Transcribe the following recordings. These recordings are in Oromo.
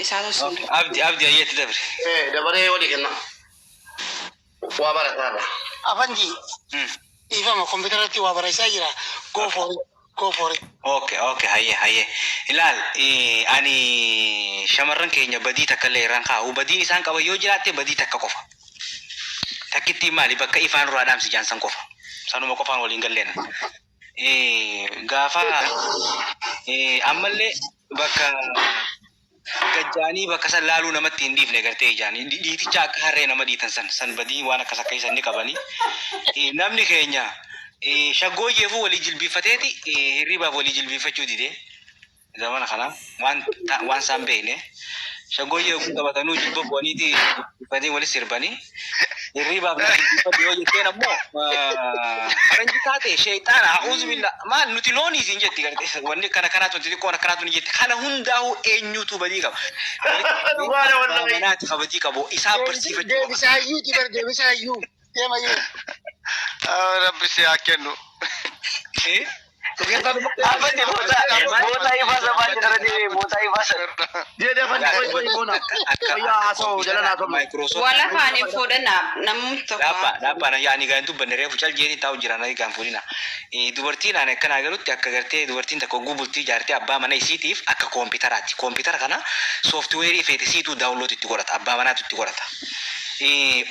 Isaatu sin Okay. Abdi abdi ayyeetti dabre. Dabaree walii kenna. Waa barataarra. Afandi dhiifama kompiitarratti waa barreessaa jira. Go Okay. for it. Go for it. Okay, hayyee hayyee. Ilaal, ani shamarran keenya badii takka illee irraan kaa'u. Badiin isaan qaban yoo jiraatte badii takka qofa. Takkittiin maali? Bakka ifaan irraa dhaamsi jaansan qofa. Sanuma qofaan waliin galleena. Gaafa ammallee bakka gajjaanii bakka san laaluu namatti hin dhiifne gartee ijaan dhiiticha akka harree nama dhiitan san san badii waan akkas akka isan ni qabanii. Namni keenya shaggooyyeefuu walii jilbiiffateeti hirribaaf walii jilbiiffachuu dide zamana kana waan waan isaan beekne shaggooyyee oguu taphatanuu jilba bu'aniiti jilbiiffatanii wali sirbanii hirribaaf na jilbiiffadhu yoo jetteen ammoo faranjii taate sheexaana a'uuzu billaa maal nuti loonii siin jetti garte wanni kana kanaatu wanti xiqqoon akkanaatu ni jetti kana hundaa'uu eenyutu badii qaba walitti qabee Dhugaadha abbaa wallahi. manaati ka badii qabu isaa barsiifachuu qaba. Deebisaa iyyuuti bar deebisaa iyyuu. Deema iyyuu. Rabbi si haa kennu. Eh? Afandi bootaa ifaa sabaa jira deemee bootaa ifaa sana. Jedhe afandi Yaa qoy qoy boona. akka akka Wayyaa akka haasa'u jala naa kompiitara tollu. Microsoft Wal afaan hin fuudhina namni tokko Dhaabbaa haa dhaabbaa na yaani gaan dubbanne reefu cal jeetiin taa'u jira na gaan fuudhina. Dubartiin ani akkana agarutti akka gartee dubartiin takka hogguu bultii ijaartee abbaa mana isiitiif akka koompitaraati. Koompitara kana sooftiweerii feete siituu download itti godhata abbaa manaatu itti godhata.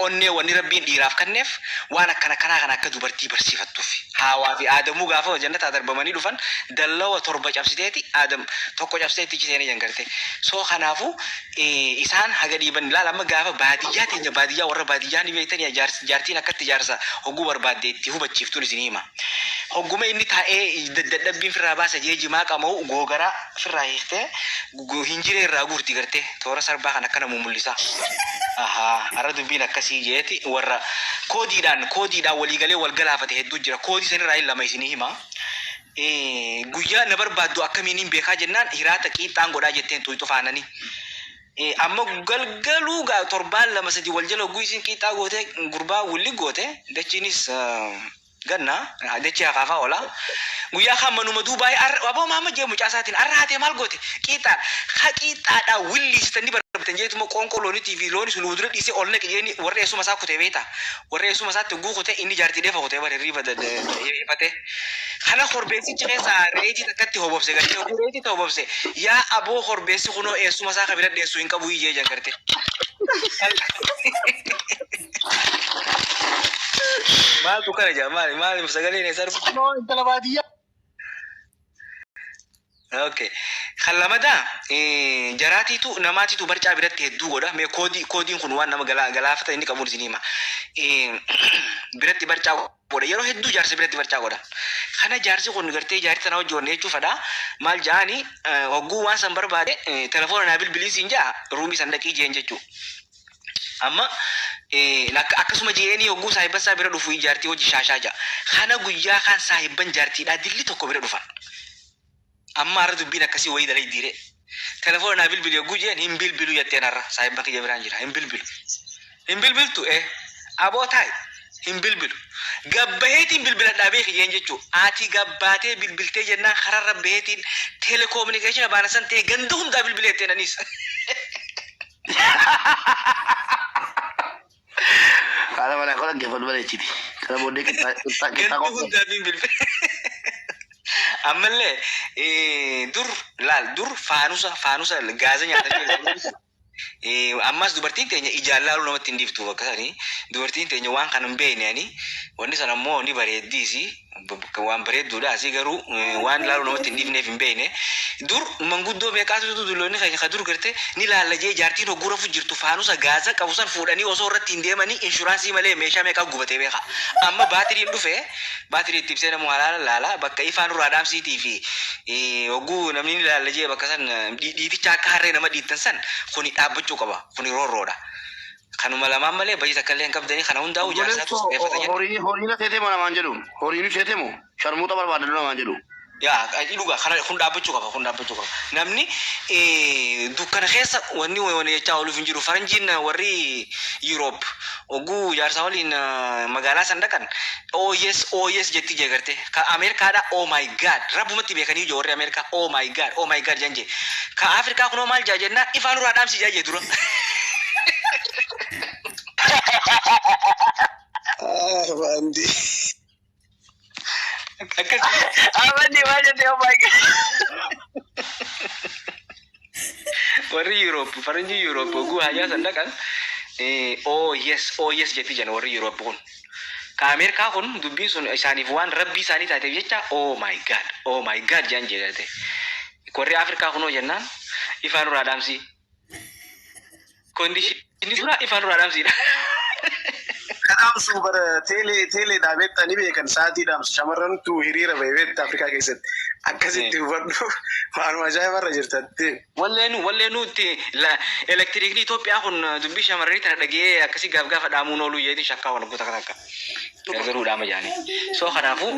Onnee wanni rabbiin dhiiraaf kenneef waan akkana kanaa kana akka dubartii barsiifattuuf. Haawaa fi Aadamuu gaafa jannataa darbamanii dhufan dallawa torba cabsiteeti Aadam tokko cabsitee itti seenee jangarte. So kanaafuu isaan haga dhiiban ilaala amma gaafa baadiyyaa teenya baadiyyaa warra baadiyyaa ni beektanii jaartiin akkatti jaarsa hogguu barbaadde itti hubachiiftuun isin hima. Hogguma inni taa'ee dadhabbiin firraa baasa jee jimaa qama'u googaraa firraa hiiktee hinjiree irraa guurti gartee toora sarbaa kan akkana mumul'isa. Ahaa har'a dubbiin akkasii jeeti warra koodiidhaan koodiidhaan walii galee wal galaafate hedduu jira koodii sanirraa hin lama isinii hima. Guyyaa na barbaaddu akkamiin hin beekaa jennaan hiraata qiixxaan godhaa jetteen tuyxu faananii. Amma galgaluu gaa torbaan lama sadi wal jala hogguu isin qiixxaa goote gurbaa wulli goote dachiinis ganna dachii hakaafaa oola. Guyyaa kaan manuma duubaa arra aboo maama jee mucaa isaatiin arra haatee maal goote qiixxaa ha qiixxaadhaa williisitanii barbaaddan jeetuma qoonqoo loonitii fi looni sun dura dhiisee ol naqi jeeni warra eessuma isaa kutee beektaa warra eessuma isaatti hogguu kutee inni jaartii dheefa kutee bara hirriiba ifate. Kana korbeessichi keessaa reetii takkatti hobobse gartee hogguu reetii ta hobobse yaa aboo korbeessi kunoo eessuma isaa ka bira dheessu hin qabu ijee jan gartee. Maaltu kana jaa maali maali sagaleen eessa argu? Kunoo intala baadiyyaa. Okay. Kan lamadaa jaraatiitu namaatiitu barcaa biratti hedduu godha. Mee koodii koodiin kun waan nama galaafata inni qabuun isin hima. Biratti barcaa godha. Yeroo hedduu jaarsa biratti barcaa godha. Kana jaarsi kun gartee jaartii tana wajji wanna jechuu fedha. Maal ja'ani hogguu waan san barbaade telefoona naa bilbilii siin ja'a ruumii san dhaqii jeen jechuu. Amma akkasuma je'eenii hogguu saahibban isaa bira dhufu jaartii wajji shaashaa ja'a. Kana guyyaa kaan saahibban jaartiidhaa dilli tokko bira dhufan. Amma har'a dubbiin akkasii wayii dalaydiire. Telefoona naa bilbili hogguu jeen hin bilbilu jetteen har'a saahibban kiyya biraan jira hin bilbilu. Hin bilbiltu aboo taa'i hin bilbilu. Gabbaheetiin bilbiladhaa beeki jeen jechuu. Ati gabbaatee bilbiltee jennaan kararra baheetiin telekominikeeshina baana san ta'e ganda hundaa bilbilee jetteen anis. Haadha manaa koo dhaggeeffadhu bareechiti. Kana booddee qixxaa qixxaa qixxaa Ganda qopheessa. hundaa bilbile. Ammallee dur laal dur faanusa faanusa gaaza nyaatanii ammas dubartiin teenya ijaan laaluu namatti hin dhiiftu bakka sanii dubartiin teenya waan kana hin beekne ani wanni sana ammoo ni bareeddiisi waan bareedduudhaasi garuu waan laaluu namatti hin dhiifneef hin beekne dur manguddoo meeqaatu dulloonni keenya ka dur garte ni laalla jee jaartiin hogguu rafu jirtu faanusa gaaza qabu san fuudhanii osoo irratti hin deemanii inshuraansii malee meeshaa meeqaa gubatee beeka amma baatiriin dhufe baatirii itti ibsee namuu halaala laala bakka ifaan irraa dhaamsiitii fi hogguu namni ni laalla jee bakka san dhiiticha akka harree nama dhiittan san kuni dhaabbachuu qaba kuni roorroodha. Kanuma lamaan malee badii takka illee hin qabdanii kana hundaa'u jaarsaatu Obboleessoo sirreeffata jedha. horii horiin seetee moo namaan jedhu horiin seetee moo sharmuuxa barbaadadu namaan jedhu. Yaa, dhugaa kana kun dhaabbachuu qaba, kun dhaabbachuu qaba. Namni dukkana keessa wanni wanni jechaa ooluuf hin jiru. Faranjiin warri Europe oguu jaarsaa waliin magaalaa san dhaqan, "Oh yes, oh yes" jetti jee garte. Ka Ameerikaadha, "Oh my God," rabbumatti beekanii ijoo warri Ameerikaa, "Oh my God, oh my God" jan jee. Ka Afrikaa kunoo maal jaa jennaa, ifaan irraa dhaamsi jaa jee dura. Ah, Baandi. Akkas. Afandi maal jette, "Oh my God"? Warri Europe, faranjii Europe oguu hajaa san dhaqan, "Oh yes, oh yes" jetti jan warri Europe kun. Ka Ameerikaa kun dubbiin sun isaaniif waan rabbii isaanii taateef jecha, "Oh my God, oh my God" jaan jedhate. Warri Afrikaa kunoo jennaan ifaan irraa dhaamsi. Condition dura ifaan irraa dhaamsiidha. Kadhaamsu bara teelee teeleedhaa beektaa ni beekan, sa'aatii dhaamsu shamarrantu hiriira bahe beektaa Afrikaa keessatti. Akkasitti hubadhu, waanuma ajaa'ibarra jirtatti. Walleenu itti elektiriikni Itoophiyaa kun dubbii shamarranii tana dhagee akkasii gaaf gaafa dhaamuun ooluu yeetiin shakkaa waan goota takka. Garuu dhaama jaanii. So kanaafuu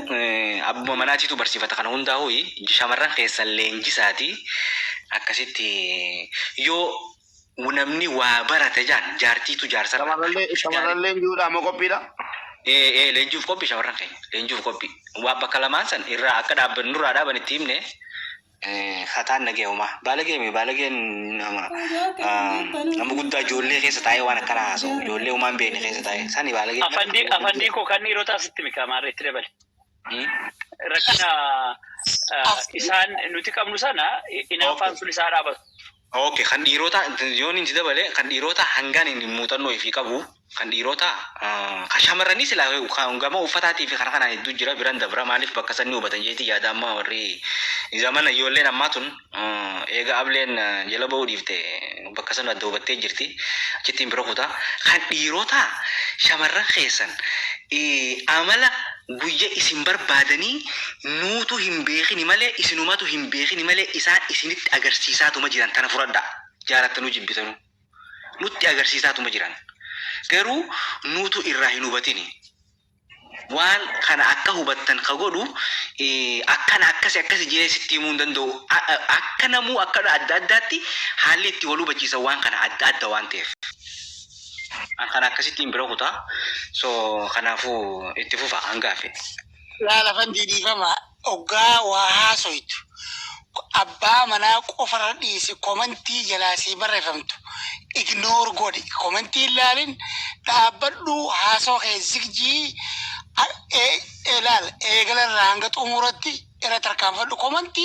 abbuma manaatiitu barsiifata kana hundaa'u. Shamarran keessan leenjisaati. Akkasitti yoo namni waa barate jaan jaartiitu jaarsarra. Shamarrallee shamarrallee jiruudha moo qophiidha? Ee, leenjiif qophii, shamarran keenya leenjiif qophii. Waa bakka lamaan san irraa akka dhaabban nurraa dhaaban itti himne. Hataan nagee uumaa baalagee baalageen nama nama guddaa ijoollee keessa taa'ee waan akkana haasa'u, ijoollee uumaan beekne keessa taa'ee sani baalagee. Afandii, afandii koo, kan dhiirotaa sitti mika maarree itti dabale. Rakkina isaan nuti qabnu sana inaaffaan sun isaa dhaabatu. Okay, kan dhiirota yoon inni dabale, kan dhiirota hangaan inni muuxannoo ifii qabu, kan dhiirota kan shamarranii silaa kan gama uffataatii fi kana kanaan hedduu jira biran dabra. Maaliif bakka sanni hubatan jeetii yaada. Amma warri zamana ijoolleen ammaa tun eega ableen jala ba'uu dhiifte bakka sana adda hubattee jirti, achittiin bira kutaa. Kan dhiirota, shamarran keessan amala guyya isin barbaadanii nuutu hin beekini malee, isinumatu hin beekini malee, isaan isinitti agarsiisaatuma jiran. Tana fudhadhaa, jaalattanuu jibbitanuu nutti agarsiisaatuma jiran, garuu nuutu irraa hin hubatini. Waan kana akka hubattan ka godhu akkana akkasi akkasi jee sitti himuu hin danda'u. Akka namuu akka adda addaatti haalli itti wal hubachiisan waan kana adda adda waan ta'eef. Kana akkasittiin bira kutaa. So kanaafuu itti fufa hangaafe. Laala fandii, dhiifama, oggaa waa haasoytu abbaa manaa qofarra dhiisi, comment jalaa sii barreeffamtu ignore godhi. Comment ilaalin, dhaabbadhu, haasoo kee zigjii ilaal, eegala irraa hanga xumuratti irra tarkaanfadhu. Comment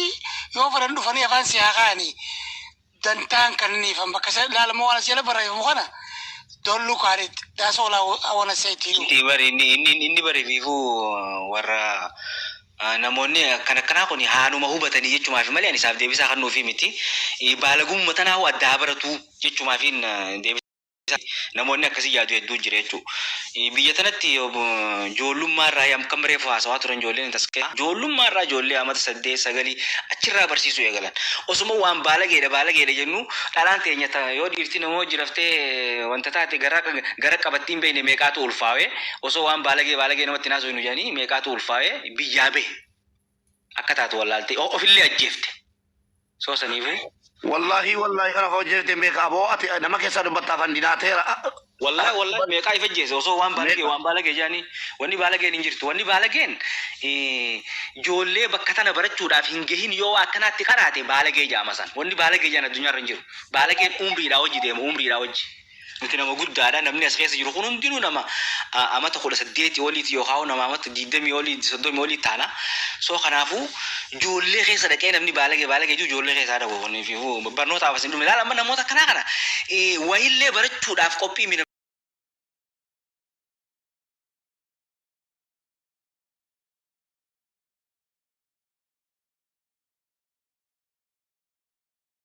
yoo fedhan dhufanii afaan si haa kaa'anii, dantaan kanniifan bakka isa ilaalamoo waan as jala barreeffamu kana, don't look at it. That's all I wanna say to you. Inni bari inni bari fiifuu warra namoonni akkana akkanaa kun haanuma hubatanii jechumaaf malee ani isaaf deebisaa kan nuufi miti. Baalagummaa tanaa addaa baratu jechumaaf deebisaa. Namoonni akkasii yaadu hedduu jira jechuudha. Biyya tanatti ijoollummaa irraa kan reefu haasawaa turan ijoolleen taskee ijoollummaa irraa ijoollee amata 8 9 achirraa barsiisuu eegalan. Osuma waan baalageedha baalageedha jennu dhalaan teenya yoo dhiirti namoo jiraftee wanta taate gara gara qabattii hin beekne meeqaatu ulfaawee, osoo waan baalagee baalagee namatti naasuu hin jedhanii meeqaatu ulfaawee biyyaa bahe, akka taatu wallaaltee ofillee ajjeefte. Soo saniifuu. Wallaahi, wallaahi, kana hojjete beeka aboo, ati nama keessaa dubbattaa fandinaa ta'eera. Wallahi, wallahi, meeqaa ifa jeese osoo waan baalagee waan baalagee jedhanii. Wanni baalageen hin jirtu. Wanni baalageen ijoollee bakka tana barachuudhaaf hin gahin yoo akkanaatti qaraate baalagee jaama san. Wanni baalagee jedhan addunyaarra hin jiru. Baalageen umriidhaa hojii deema, umriidhaa hojii. Nuti nama guddaadha. Namni as keessa jiru kun hundinuu nama amata 18 oliiti yookaan nama amata 20 olii, 30 olii taana. So kanaafuu ijoollee keessa dhaqee namni baalagee baalagee jiru ijoollee keessaa dhabu. Barnootaaf as hin dhumne. Ilaala, amma namoota akkanaa kana wayillee barachuudhaaf qophii mina.